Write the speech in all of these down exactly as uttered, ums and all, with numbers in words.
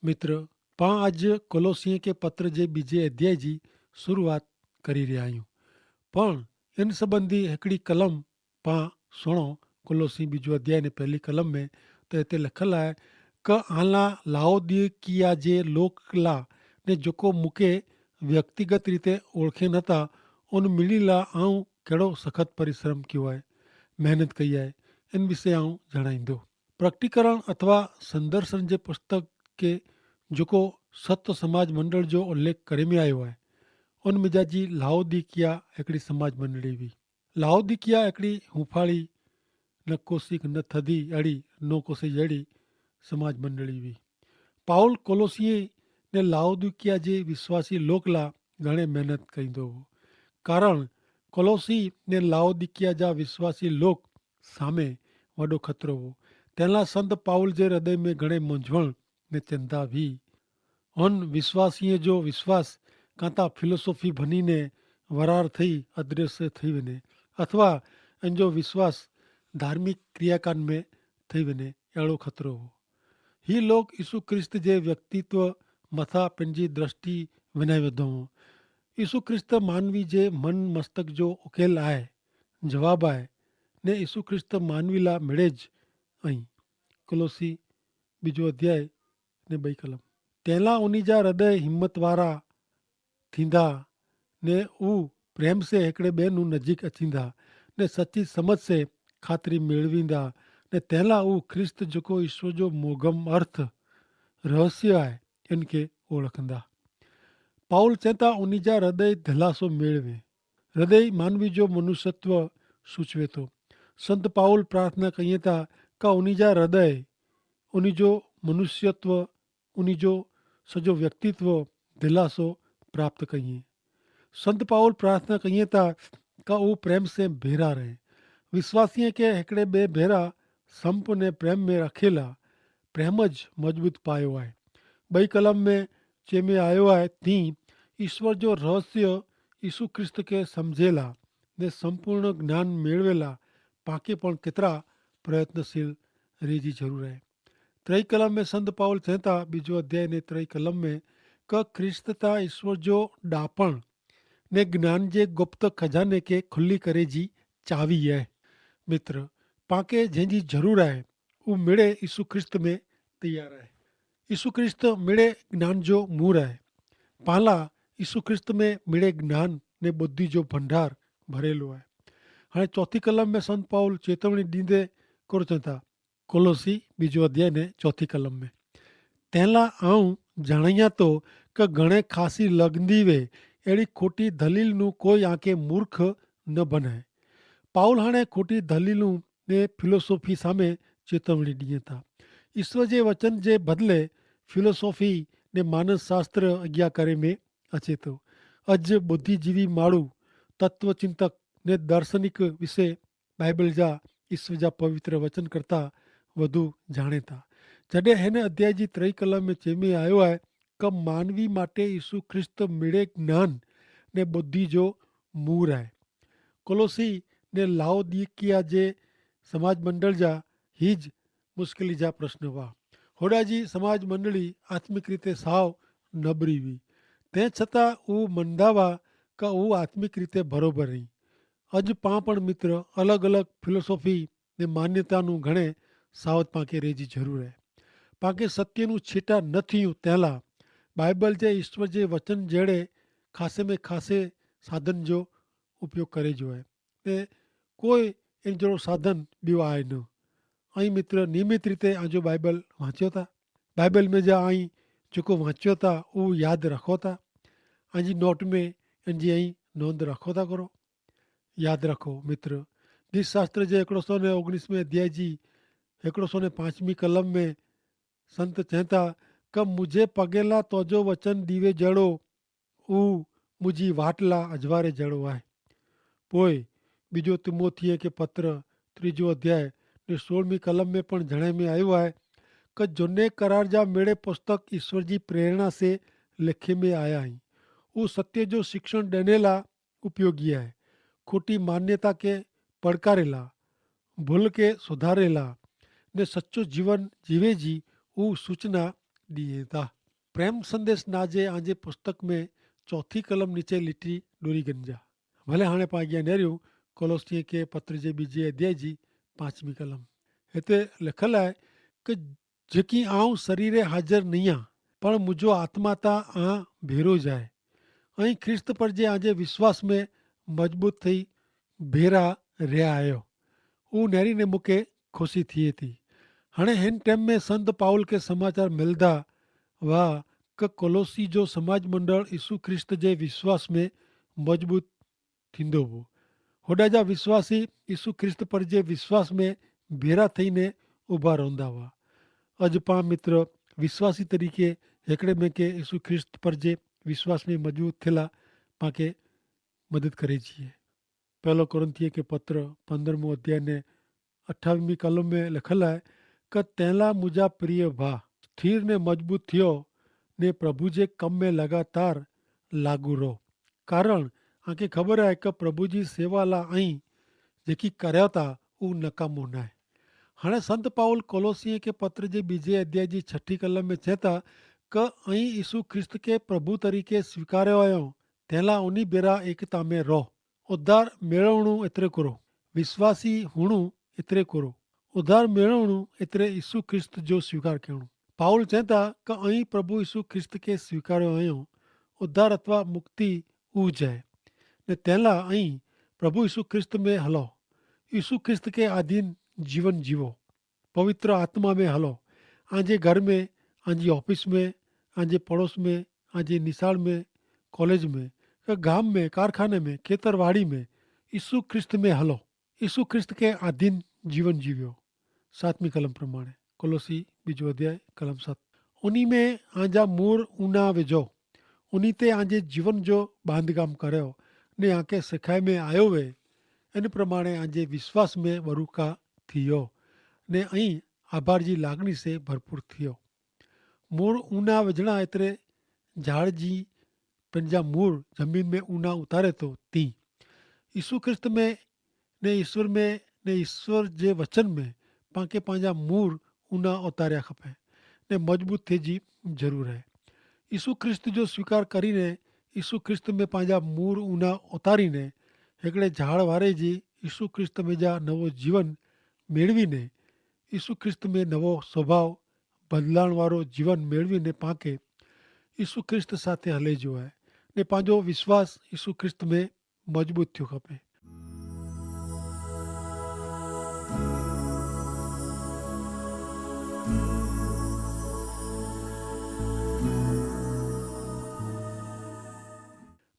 મિત્ર, પાં આજ કોલોસિયે કે પત્ર જે બીજે અધ્યાય જી શરૂઆત કરી રહ્યા આયું. પણ એન સંબંધી હિકડી કલમ પાં સુણો. કોલોસી બીજો અધ્યાય ને પહેલી કલમ મેં તો એતે લખલ આય, કે આલા લાઓદિકિયા જે લોક લા ને જોકો મુકે વ્યક્તિગત રીતે ઓળખે નતા, ઉન મિલી લા આઉં કહેડો સખત પરિશ્રમ કિયો આય, મહેનત કઈ આય, એન વિશે આઉં જણાઈંદો. પ્રકટીકરણ અથવા સંદર્શન જે પુસ્તક કે જોકો સત્વ સમાજ મંડળ જો ઉલ્લેખ કરે મેં આયો આય, ઉન મિજાજી લાઓદિકિયા એકડી સમાજ મંડળી વી. લાઓદિકિયા એકડી હુફાળી નકોસિક ન થદી એડી નોકોસે જેડી સમાજ મંડળી વી. પાઉલ કોલોસિયે ને લાઉદિકિયા જે વિશ્વાસી લોક લા ઘણે મહેનત કઈંદો હો, કારણ કોલોસી ને લાઉદિકિયા જા વિશ્વાસી લોક સામે વડો ખતરો હો. તેના સંત પાઉલ જે હૃદય મેં ઘણે મંજવણ ને ચિંતા વી. અન વિશ્વાસીય જો વિશ્વાસ કાંતા ફિલોસોફી ભની ને વરાર થઈ અદ્રશ્ય થઈ વેને, અથવા એન જો વિશ્વાસ ધાર્મિક ક્રિયાકાન મેં થઈ વેને એડો ખતરો હો. હી લોક ઈસુ ખ્રિસ્ત જે વ્યક્તિત્વ મથા પેનજી દ્રષ્ટિ વેનાઈ વધો હો. ઈસુ ખ્રિસ્ત માનવી જે મન મસ્તક જો ઉકેલ આય, જવાબ આય, ને ઈસુ ખ્રિસ્ત માનવી લા મેળે જ અહીં. કોલોસી બીજો અધ્યાય ને બઈ કલમ. તેલા ઉની જા હૃદય હિંમતવારા થીંદા, ને ઉ પ્રેમ સે હેકડ઼ે બે નુ નજીક અચીંદા, ને સચી સમજ સે ખાતરી મેળવીંદા, ને તેલા ઉ ખ્રિસ્ત જકો ઈશ્વર જો મોગમ અર્થ રહસ્ય આય એન કે ઓળખંદા. પાઉલ ચેતા ઉની જા હૃદય ધલાસો મેળવે. હૃદય માનવી જો મનુષ્યત્વ સૂચવે તો. સંત પાઉલ પ્રાર્થના કહિયે તા કા ઉની જા હૃદય, ઉની જો મનુષ્યત્વ, ઉની જો સજો વ્યક્તિત્વ ધલાસો પ્રાપ્ત કહિયે. સંત પાઉલ પ્રાર્થના કહિયે તા કા ઉ પ્રેમ સે ભેરા રહે. વિશ્વાસીય કે હેકડ઼ે બે ભેરા સંપ ને પ્રેમ મેં રખેલા, પ્રેમ જ મજબૂત પાયો આય. બઈ કલમ મેં ચેમે આયો આય તી ઈસ્વર જો રહસ્ય ઈસુ ખ્રિસ્ત કે સમઝેલા ને સંપૂર્ણ જ્ઞાન મેળવેલા પાંકે પણ કેતરા પ્રયત્નશીલ રહી જી જરૂર આય. ત્રય કલમ મેં સંત પાઉલ ચેતા બીજો અધ્યાય ને ત્રય કલમ મેં કે ખ્રિસ્ત તા ઈસ્વર જો ડાપણ ને જ્ઞાન જે ગુપ્ત ખજાને કે ખુલ્લી કરે જી ચાવી હૈ. મિત્ર, પાંકે જેની જરૂર આય ઉહ મેળે ઈસુ ખ્રિસ્ત મેં તૈયાર આય. ઈસુ ખ્રિસ્ત મેળે જ્ઞાન જો મૂર આય. પાંલા ઈસુ ખ્રિસ્ત મેં મેળે જ્ઞાન ને બુદ્ધિ જો ભંડાર ભરેલો આય. હાણે ચોથી કલમ મેં સંત પાઉલ ચેતવણી દીંદે કરો ચેતા. કોલોસી બીજો અધ્યાય ને ચોથી કલમ મેં, તેલા આઉં જણાયા તો કે ઘણે ખાસી લગદી વે એડી ખોટી ધલીલ નું કોઈ આંકે મૂર્ખ ન બનાય. પાઉલ હાણે ખોટી ધલીલ નું ને ફિલોસોફી સામે ચેતવણી દિયે તા. ઈસ્વર જે વચન જે બદલે ફિલોસોફી ને માનસ શાસ્ત્ર અજ્ઞા કરે મેં અચેતો. અજ બુદ્ધિજીવી માળુ તત્વચિંતક ને દાર્શનિક વિશે બાઈબલ જા ઈસ્વ જા પવિત્ર વચન કરતા વધુ જાણે તા. જડે હેન અધ્યાય જી ત્રય કલમ મેં ચેમે આયો હૈ કે માનવી માટે ઈસુ ખ્રિસ્ત મેળે જ્ઞાન ને બુદ્ધિ જો મૂર હૈ. કોલોસી ને લાઉદિકિયા જે સમાજ મંડળ જા હી જ મુશ્કેલી જા પ્રશ્ન વા. હોડા જી સમાજ મંડળી આત્મિક રીતે સાવ નબરી વી. તે છતાં ઉં મંદાવા કા ઉં આત્મિક રીતે ભરોભર રહી. અજ પાં પણ મિત્ર અલગ અલગ ફિલોસોફી ને માન્યતાનું ઘણે સાવત પાંકે રહેજી જરૂર હૈ. પાંકે સત્યનું છેટા ન થયું તેલા બાઈબલ જે ઈસ્વર જે વચન જેડે ખાસે મેં ખાસે સાધન જો ઉપયોગ કરે જો હૈ. તે કોઈ એન જેડો સાધન બીવા આય ન. અહીં મિત્ર નિયમિત રીતે આજો બાઈબલ વાંચ્યો તા. બાઈબલ મેં જા અહીં જેકો વાંચ્યો તા ઉં યાદ રાખો તા. આજી નોટ મેં એન જી અહીં નોંધ રાખો તા કરો. યાદ રાખો મિત્ર, દીસ શાસ્ત્ર જે એકડો સો ને ઓગણીસ મેં અધ્યાય જી એકડો સો ને પાંચમી કલમ મેં સંત ચેતા કે મુઝે પગેલા તોજો વચન દીવે જેડો ઉં મુઝે વાટલા અજવારે જેડો આય. પોય બીજો તિમોથિયે કે પત્ર ત્રીજો અધ્યાય ને સોળમી કલમ મેં પણ જણાય મેં આયો આય કે જોને કરાર જા મેળે પુસ્તક ઈસ્વર જી પ્રેરણા સે લેખે મેં આયા હૈં. ઉં સત્ય જો શિક્ષણ ડેનેલા ઉપયોગી આય. ખોટી માન્યતા કે પડકારેલા, ભૂલ કે સુધારેલા ને સચો જીવન જીવે જી ઉં સૂચના દિયે તા. પ્રેમ સંદેસ નાજે આજે પુસ્તક મેં ચોથી કલમ નીચે લિટી ડોરી ગન જા. ભલે હાણે પાં અગિયા નેર્યું કોલોસિયે કે પત્ર જે બીજે અધ્યાય જી પાંચમી કલમ. હેતા લિખલ આય કે જેકી આઉં સરીરે હાજર નહિયા, પણ મુજો આત્મા તા આ ભેરો જાય. અહીં ખ્રિસ્ત પર જે આજે વિશ્વાસ મેં મજબૂત થઈ ભેરા રહ્યા આયો. ઉનેરી ને મુકે ખુશી થિયે થી. હણે હેન ટેમ મેં સંત પાઉલ કે સમાચાર મિલદા વા કે કોલોસી જો સમાજ મંડળ ઈસુ ખ્રિસ્ત જે વિશ્વાસ મેં મજબૂત થીંદો વો. હોડા જા વિશ્વાસી ઈસુ ખ્રિસ્ત પર જે વિશ્વાસ મેં ભેરા થઈ ને ઉભા રોંદા વા. અજ પાં મિત્ર વિશ્વાસી તરીકે હેકડ઼ે મેં કે ઈસુ ખ્રિસ્ત પર જે વિશ્વાસ મેં મજબૂત થેલા પાંકે મદદ કરે જીએ. પહેલો કોરિંથીય કે પત્ર પંદ્રહમો અધ્યાય ને અઠ્ઠાવીસમી કલમ મેં લખેલા હૈ, કે તેલા મુજા પ્રિય ભા સ્થિર ને મજબૂત થિયો ને પ્રભુ જે કમ મેં લગાતાર લાગુ રહો. કારણ આકે ખબર હૈ કે પ્રભુ જી સેવાલા અહીં જેકી કર્યા તા ઉ નકામો નાય. હણે સંત પાઉલ કોલોસિયે કે પત્ર જે બીજે અધ્યાય જી છઠી કલમ મેં ચેતા કે અહીં ઈસુ ખ્રિસ્ત કે પ્રભુ તરીકે સ્વીકાર્યો આયો, તેલા ઉની બેરા એકતા મેં રોહ. ઉદ્ધાર મેળવણું એતરે કરો, વિશ્વાસી હુણું એતરે કરો. ઉદ્ધાર મેળવણું એતરે ઈસુ ખ્રિસ્ત જો સ્વીકાર કહેણું. પાઉલ ચેતા કે અહીં પ્રભુ ઈસુ ખ્રિસ્ત કે સ્વીકાર્યો આયો ઉદ્ધાર અથવા મુક્તિ ઉજાય. ને તેલા અહીં પ્રભુ ઈસુ ખ્રિસ્ત મેં હલો, ઈસુ ખ્રિસ્ત કે આધીન જીવન જીવો. પવિત્ર આત્મા મેં હલો. આજે ઘર મેં, આજે ઓફિસ મેં, આજે પડોસ મેં, આજે નિશાળ મેં, કોલેજ મેં, ગામ મેં, કારખાને મેં, ખેતરવાડી મેં, ઈસુ ખ્રિસ્ત મેં હલો. ઈસુ ખ્રિસ્ત કે આધીન જીવન જીવ્યો. સાતમી કલમ પ્રમાણે કોલોસી બીજો અધ્યાય કલમ સાત. ઉની મેં આજા મૂર ઉના વેજો, ઉની તે આજે જીવન જો બાંધકામ કર્યો ને આકે સિખાઈ મેં આયો વે. એન પ્રમાણે આજે વિશ્વાસ મેં વરુકા થિયો ને અહીં આભાર જી લાગણી સે ભરપૂર થિયો. મૂર ઉના વેજણા એતરે ઝાડ જી પન જા મૂર જમીન મેં ઉના ઉતારે તો તી ઈસુ ખ્રિસ્ત મેં ને ઈસ્વર મેં ને ઈસ્વર જે વચન મેં પાંકે પાંજા મૂર ઉના ઉતાર્યા ખપે ને મજબૂત થે જી જરૂર હૈ. ઈસુ ખ્રિસ્ત જો સ્વીકાર કરીને ઈસુ ખ્રિસ્ત મેં પાંજા મૂર ઉના ઉતારીને હેકડ઼ે ઝાડ વારે જી ઈસુ ખ્રિસ્ત મેં જા નવો જીવન મેળવીને ઈસુ ખ્રિસ્ત મેં નવો સ્વભાવ બદલાણ વારો જીવન મેળવીને પાંકે ઈસુ ખ્રિસ્ત સાથે હલે જો હૈ ને પાંજો વિશ્વાસ ઈસુ ખ્રિસ્ત મેં મજબૂત થ્યો ખપે.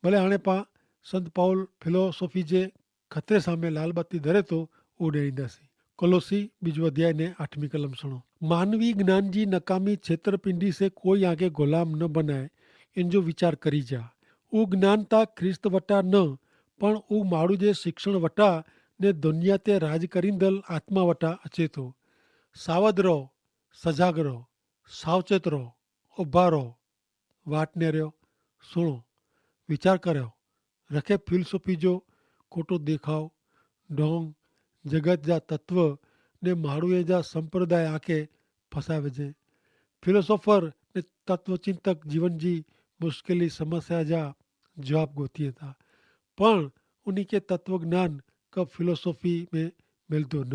ભલે હાણે પાં સંત પાઉલ ફિલોસોફી જે ખતરે સામે લાલબત્તી ધરે તો ઉડેરીંદા સી. કોલોસી બીજો અધ્યાય ને આઠમી કલમ સુણો. માનવી જ્ઞાન જી નકામી છેતરપિંડી સે કોઈ આગે ગુલામ ન બનાય. એન જો વિચાર કરી જા. ઉ જ્ઞાન તા ખ્રિસ્ત વટા ન પણ ઉ માડૂ જે શિક્ષણ વટા ને દનિયા તે રાજ કરીંદલ આત્મા વટા અચેતો. સાવધ રહો, સજાગ રહો, સાવચેત રહો, ઉભા રહો, વાટ નેર્યો, સુણો, વિચાર કર્યો, રખે ફિલસૂફી જો ખોટો દેખાવ, ઢોંગ, જગત જા તત્વ ને માડૂએ જા સંપ્રદાય આંકે ફસાવે જે. ફિલોસોફર ને તત્વચિંતક જીવન જી મુશ્કેલી સમસ્યા જા જવાબ ગોતી હતા. પણ ઉની કે તત્વજ્ઞાન કા ફિલોસોફી મેં મેલતો ન.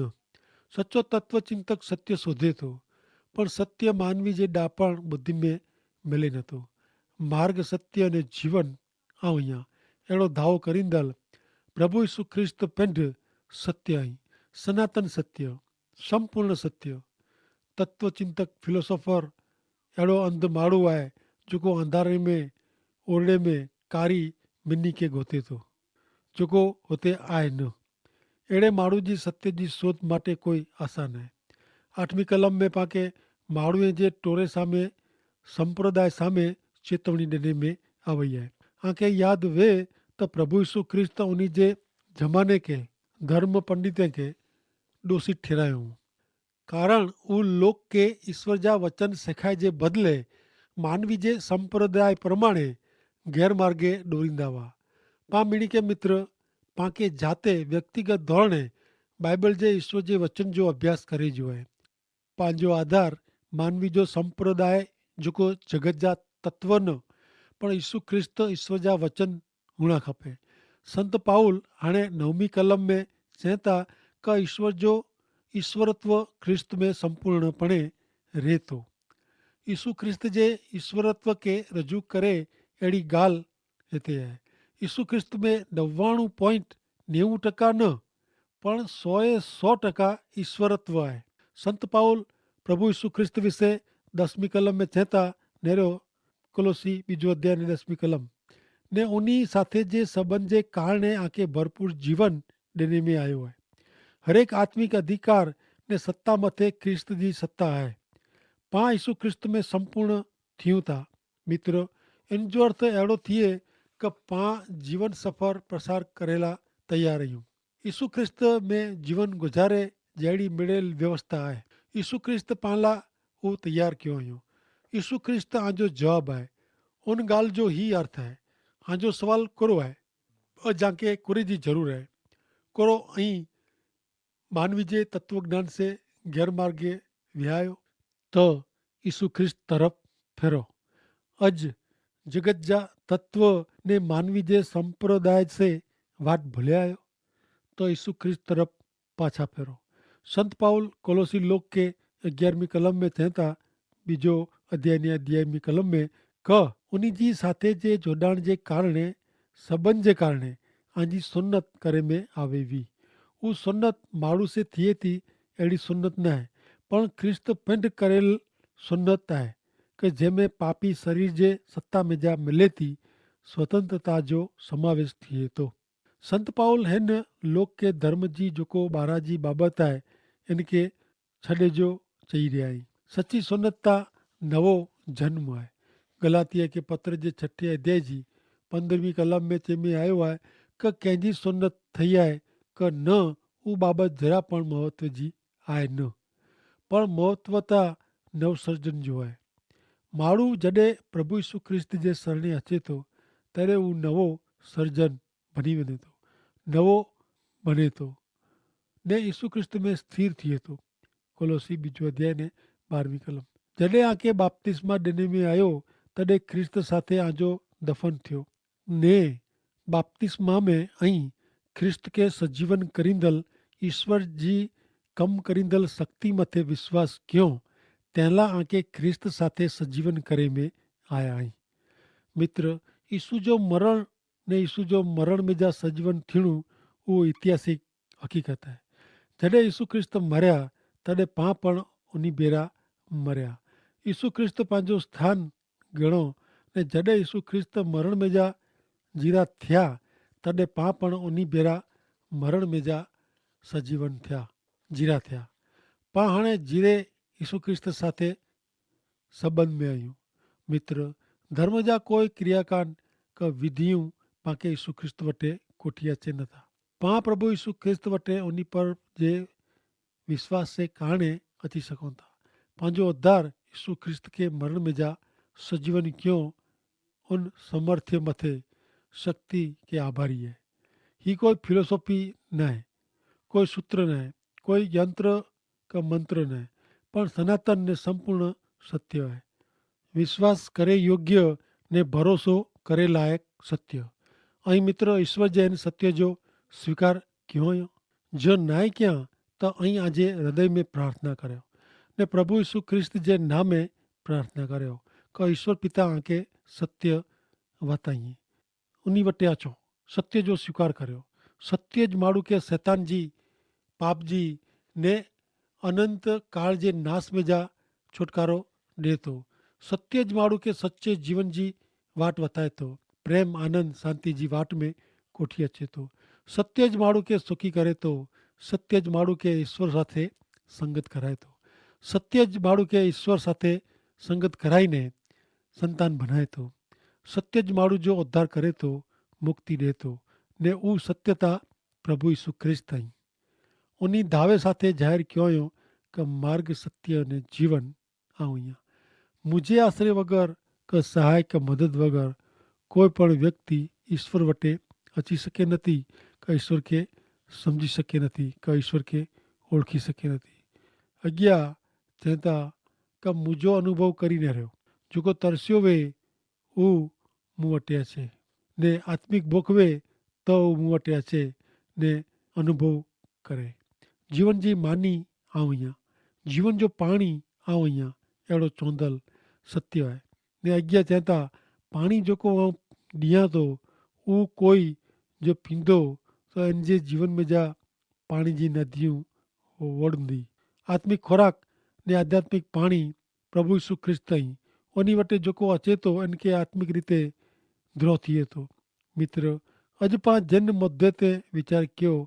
સચો તત્વચિંતક સત્ય શોધે તો, પણ સત્ય માનવી જે ડાપણ બુદ્ધિ મેં મેલે નતો. માર્ગ સત્ય અને જીવન આઉં હિયા એડો ધાવો કરીંદલ પ્રભુ ઈસુ ખ્રિસ્ત પેંધ સત્ય અહીં, સનાતન સત્ય, સંપૂર્ણ સત્ય. તત્વચિંતક ફિલોસોફર એડો અંધ માડૂ આય જોકો અંધારે મેં ઓરડે મેં કારી મિની કે ગોતે તો જોકો હોતે આય ન. એડે માડૂ જી સત્ય જી શોધ માટે કોઈ આશા નાય. આઠમી કલમ મેં પાંકે માડૂએ જે ટોરે સામે સંપ્રદાય સામે ચેતવણી દેને મેં આવય હૈ. આંકે યાદ વે તો પ્રભુ ઈસુ ખ્રિસ્ત ઉની જે જમાને કે ધર્મ પંડિતે કે દોષિત ઠેરાયો. કારણ ઉ લોક કે ઈસ્વર જા વચન સેખાય જે બદલે માનવી જે સંપ્રદાય પ્રમાણે ગેરમાર્ગે ડોરીંદા વા. પા મિણી કે મિત્ર પાંકે જાતે વ્યક્તિગત ધોરણે બાઈબલ જે ઈસ્વર જે વચન જો અભ્યાસ કરે જો હૈ. પાંજો આધાર માનવી જો સંપ્રદાય જોકો જગત જા તત્વ ન, પણ ઈસુ ખ્રિસ્ત ઈસ્વર જા વચન હુણા ખપે. સંત પાઉલ હાણે નવમી કલમ મેં ચેંતા, કા ઈસ્વર જો ઈસ્વરત્વ ખ્રિસ્ત મેં સંપૂર્ણપણે રહેતો. ઈસુ ખ્રિસ્ત જે ઈસ્વરત્વ કે રજૂ કરે એડી ગાલ હેતે હૈ. ઈસુ ખ્રિસ્ત મેં નવાણું પોઇન્ટ નેવું ટકા ન, પણ સોએ સો ટકા ઈસ્વરત્વ હૈ. સંત પાઉલ પ્રભુ ઈસુ ખ્રિસ્ત વિશે દસમી કલમ મેં ચેંતા નેરો, કોલોસી બીજો અધ્યાય ને દસમી કલમ, ને ઉની સાથે જે સંબંધ જે કારણે આંકે ભરપૂર જીવન દેને મેં આયો હૈ. હરેક આત્મિક અધિકાર ને સત્તા મતે ખ્રિસ્ત જી સત્તા હૈ. પાં ઈસુ ખ્રિસ્ત મેં સંપૂર્ણ થિયું થા. મિત્ર, એન જો અર્થ એડો થિયે કે પાં જીવન સફર પ્રસાર કરેલા તૈયાર રહ્યું. ઈસુ ખ્રિસ્ત મેં જીવન ગુજારે જેડી મેડેલ વ્યવસ્થા હૈ. ઈસુ ખ્રિસ્ત પાલા ઉં તૈયાર ક્યો હૈં. ઈસુ ખ્રિસ્ત આજો જવાબ હૈ. ઉન ગાલ જો હી અર્થ હૈ. આજો સવાલ કરો હૈ? અજાંકે કોરે જી જરૂર હૈ? કોરો અહીં માનવી જે તત્વજ્ઞાન સે ગેરમાર્ગે વ્યાયો? તો ઈસુ ખ્રિસ્ત તરફ ફેરો. અજ જગત જા તત્વ ને માનવી જે સંપ્રદાય સે વાટ ભલે આયો? તો ઈસુ ખ્રિસ્ત તરફ પાછા ફેરો. સંત પાઉલ કોલોસી લોક કે અગિયારમી કલમ મેં ચેંતા, બીજો અધ્યાયની અધ્યાયમી કલમ મેં કહ, ઉની જી સાથે જે જોડાણ જે કારણે સંબંધ જે કારણે આજી સુન્નત કરે મેં આવે વી. ઉસ સુન્નત માણુ સે થિયે તી એડી સુન્નત નાય, પણ ખ્રિસ્ત પંડ કરેલ સુન્નત આય, કે જેમે પાપી શરીર જે સત્તા મેં જા મિલે તી સ્વતંત્રતા જો સમાવેશ થિયે તો. સંત પાઉલ હેન લોક કે ધર્મ જી જોકો બારા જી બાબત આય, એન કે છડે જો ચહી રહ્યા હૈં. સચ્ચી સુન્નત તા નવો જન્મ આય. ગલાતિયા કે પત્ર જે છઠ્ઠે અધ્યાય જી પંદ્રહવી કલમ મેં ચેમે આયો આય, કે કૈંજી સુન્નત થઈ આય કે ન, ઉ બાબત જરા પણ મહત્વ જી આય ન. પણ મહત્વ તા નવસર્જન જો આય. માણુ જડે પ્રભુ ઈસુ ખ્રિસ્ત જે સરણે હચે તો, તેરે ઉ નવો સર્જન ભની વને તો, નવો ભને તો, ને ઈસુ ખ્રિસ્ત મેં સ્થિર થિયે તો. કોલોસી બીજો અધ્યાય ને બારમી કલમ. જડે આંકે બાપ્તિસ્મા દેને મેં આયો, તદે ખ્રિસ્ત સાથે આજો દફન થિયો. ને બાપ્તિસ્મા મેં અહીં ખ્રિસ્ત કે સજીવન કરીંદલ ઈસ્વર જી કમ કરીંદલ શક્તિ મતે વિશ્વાસ ક્યો, તેનલા આંકે ખ્રિસ્ત સાથે સજીવન કરે મેં આયા અહીં. મિત્ર, ઈસુ જો મરણ ને ઈસુ જો મરણ મેં જા સજીવન થીણું ઉહ ઇતિહાસિક હકીકત હૈ. જડે ઈસુ ખ્રિસ્ત મર્યા, તદે પાં પણ ઉની ભેરા મર્યા. ઈસુ ખ્રિસ્ત પાંજો સ્થાન ગણો, ને જડે ઈસુ ખ્રિસ્ત મરણ મેં જા જીરા થ્યા, તદે પાં પણ ઉની ભેરા મરણ મેં જા સજીવન થ્યા, જીરા થ્યા. પાં હણે જીરે ઈસુ ખ્રિસ્ત સાથે સંબંધ મેં અયું. મિત્ર, ધર્મ જા કોઈ ક્રિયાકાન કા વિધિયું પાંકે ઈસુ ખ્રિસ્ત વટે કોઠિયા ચેન થા. પાં પ્રભુ ઈસુ ખ્રિસ્ત વટે ઉની પર જે વિશ્વાસ સે કારણે અચી સકોતા. પાંજો અધ્ધાર ઈસુ ખ્રિસ્ત કે મરણ મેં જા સજીવન ક્યો ઉન સમર્થ્ય મતે શક્તિ કે આભારી હૈ. હી કોઈ ફિલોસોફી નાય, કોઈ સૂત્ર નાય, કોઈ યંત્ર કા મંત્ર નાય, પણ સનાતન ને સંપૂર્ણ સત્ય હૈ. વિશ્વાસ કરે યોગ્ય ને ભરોસો કરે લાયક સત્ય. અહીં મિત્ર ઈસ્વર જે સત્ય જો સ્વીકાર ક્યો? જો નાય ક્યાં, તો અહીં આજે હૃદય મેં પ્રાર્થના કર્યો, ને પ્રભુ ઈસુ ખ્રિસ્ત જે નામે પ્રાર્થના કર્યો, કો ઈસ્વર પિતા આંકે સત્ય વાતાઈ, ઉની વટે આચો, સત્ય જો સ્વીકાર કર્યો. સત્ય જ માડૂ કે સૈતાન જી પાપ જી ને અનંત કાળ જે નાસ મેં જા છુટકારો દેતો. સત્ય જ માડૂ કે સચ્ચે જીવન જી વાટ વતાયતો, પ્રેમ આનંદ શાંતિ જી વાટ મેં કોઠી અચેતો. સત્ય જ માડૂ કે સુખી કરેતો. સત્ય જ માડૂ કે ઈસ્વર સાથે સંગત કરાયતો. સત્ય જ માડૂ કે ઈસ્વર સાથે સંગત કરાઈ ને સંતાન ભનાયતો. સત્ય જ માડૂ જો ઉદ્ધાર કરેતો, મુક્તિ દેતો, ને ઉસત્યતા પ્રભુ ઈસુ ખ્રિસ્ત અહીં ઉની ધાવે સાથે જાહેર ક્યોંયો, કે માર્ગ સત્ય અને જીવન આઉં હિયા. મુઝે આશરે વગર કે સહાય કે મદદ વગર કોઈ પણ વ્યક્તિ ઈસ્વર વટે અચી શકે નથી, કે ઈસ્વર કે સમઝી શકે નથી, કે ઈસ્વર કે ઓળખી શકે નથી. અગિયા ચેતા, કે મુઝો અનુભવ કરી ન રહ્યો. જોકો તરસ્યો વે ઉહ મુવાટ્યા છે, ને આત્મિક ભોખવે તો ઉહ મુવાટ્યા છે, ને અનુભવ કરે. જીવન જી માની આવ અહિયા, જીવન જો પાણી આવ અહિયા. એડો ચોંદલ સત્ય હૈ. ને અજ્ઞા ચેતા પાણી જોકો આવ દિયા તો ઉહ કોઈ જો પીંદો તો એન જે જીવન મેં જા પાણી જી નદિયું વડુંદી. આત્મિક ખોરાક ને આધ્યાત્મિક પાણી પ્રભુ ઈસુ ખ્રિસ્ત હી. ઓની વટે જોકો અચેતો એનકે આત્મિક રીતે દ્રોહ થિયેતો. મિત્ર, અજ પાં જેન મધ્યે તે વિચાર ક્યો,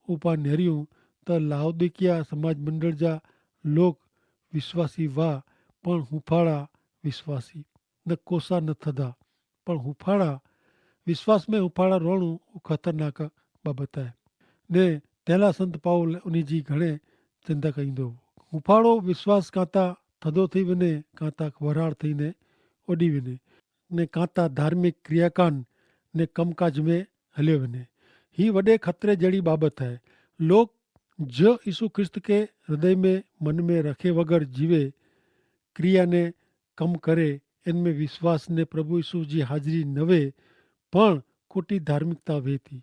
ઉપાન નેર્યું, તો લાઉદિકિયા સમાજ મંડળ જા લોક વિશ્વાસી વાહ, પણ હુફાળા વિશ્વાસી ન કોસા ન થદા. પણ હુફાળા વિશ્વાસ મેં હુફાળા રોણું ઉં ખતરનાક બાબત હૈ. ને તેલા સંત પાઉલ ઉની જી ઘણે ચિંતા કઈંદો. હુફાળો વિશ્વાસ કાંતા થદો થઈ વને, કાંતા વરાળ થઈ ને ઓડી વને, ને કાંતા ધાર્મિક ક્રિયાકાન ને કમકાજ મેં હલ્યો વને. હી વડે ખતરે જેડી બાબત હૈ. લોક જો ઈસુ ખ્રિસ્ત કે હૃદય મેં મન મેં રખે વગર જીવે, ક્રિયા ને કમ કરે, એન મેં વિશ્વાસ ને પ્રભુ ઈસુ જી હાજરી નવે પણ ખોટી ધાર્મિકતા વેતી.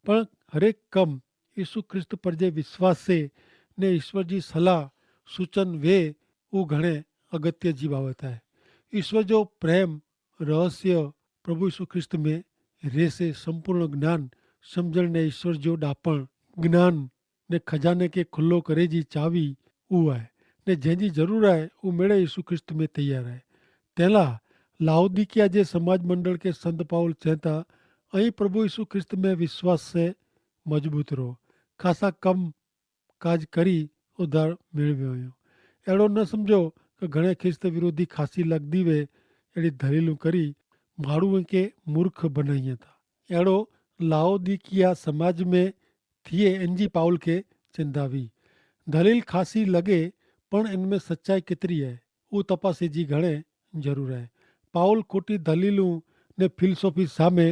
પણ હરેક કમ ઈસુ ખ્રિસ્ત પર જે વિશ્વાસ સે ને ઈસ્વર જી સલાહ સૂચન વે ઉં ઘણે અગત્ય જી બાબત હૈ. ઈસ્વર જો પ્રેમ રહસ્ય પ્રભુ ઈસુ ખ્રિસ્ત મેં રહેશે. સંપૂર્ણ જ્ઞાન સમઝણ ને ઈસ્વર જો ડાપણ જ્ઞાન ને ખજાને કે ખુલ્લો કરે જી ચાવી ઉ આય. ને જેની જરૂર આય ઉ મેળે ઈસુ ખ્રિસ્ત મેં તૈયાર આય. તેલા લાઉદિકિયા જે સમાજ મંડળ કે સંત પાઉલ ચેતા અહીં પ્રભુ ઈસુ ખ્રિસ્ત મેં વિશ્વાસ સે મજબૂત રહો. ખાસા કમ કાજ કરી ઉધાર મેળવ્યો અયો. એડો ન સમઝો કે ઘણે ખ્રિસ્ત વિરોધી ખાસી લગદી વે એડી ધલીલું કરી માણું કે મૂર્ખ બનાઈ થા. એડો લાઉદિકિયા સમાજ મેં થિયે એનજી પાઉલ કે ચેંદા વી. ધલીલ ખાસી લગે પણ એન મેં સચ્ચાઈ કેતરી હૈ ઉહ તપાસે જી ઘણે જરૂર હૈ. પાઉલ ખોટી ધલીલું ને ફિલસોફી સામે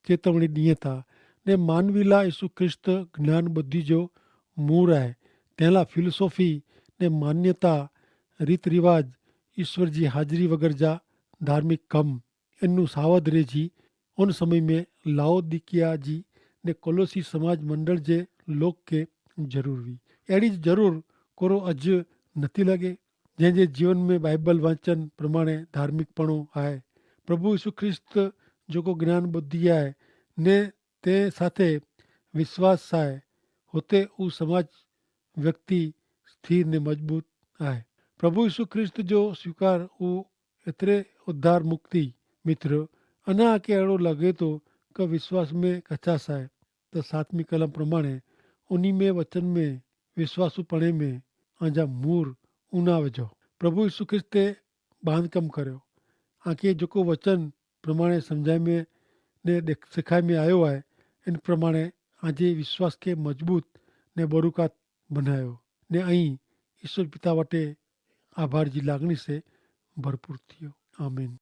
ચેતવણી દિયે થા. ને માનવીલા ઈસુ ખ્રિસ્ત જ્ઞાન બધી જો મૂર હૈ. તેલા ફિલસોફી ને માન્યતા, રીતરિવાજ, ઈસ્વર જી હાજરી વગર જા ધાર્મિક કમ એનનું સાવધ રહે જી. ઉન સમય મેં લાઉદિકિયા જી ને કોલોસી સમાજ મંડળ જે લોક કે જરૂર વી. એડી જ જરૂર કોરો અજ નથી લગે? જેન જે જીવન મેં બાઈબલ વાંચન પ્રમાણે ધાર્મિક પણો આય, પ્રભુ ઈસુ ખ્રિસ્ત જોકો જ્ઞાન બુદ્ધિ આય ને તે સાથે વિશ્વાસ આય, હોતે ઉ સમાજ વ્યક્તિ સ્થિર ને મજબૂત આય. પ્રભુ ઈસુ ખ્રિસ્ત જો સ્વીકાર ઉ એતરે ઉદ્ધાર મુક્તિ. મિત્ર, અના કે એડો લગે તો કે વિશ્વાસ મેં કચાસ આય, તો સાતમી કલમ પ્રમાણે ઉની મેં વચન મેં વિશ્વાસુ પણે મેં આજા મૂર ઉના વજો. પ્રભુ ઈસુ ખ્રિસ્તે બાંધકામ કર્યો. આકે જોકો વચન પ્રમાણે સમઝાઈ મેં ને સિખાઈ મેં આયો આય, એન પ્રમાણે આજે વિશ્વાસ કે મજબૂત ને બરુકાત બનાયો, ને અહીં ઈસુ પિતા વટે આભાર જી લાગણી સે ભરપૂર થિયો. આમીન.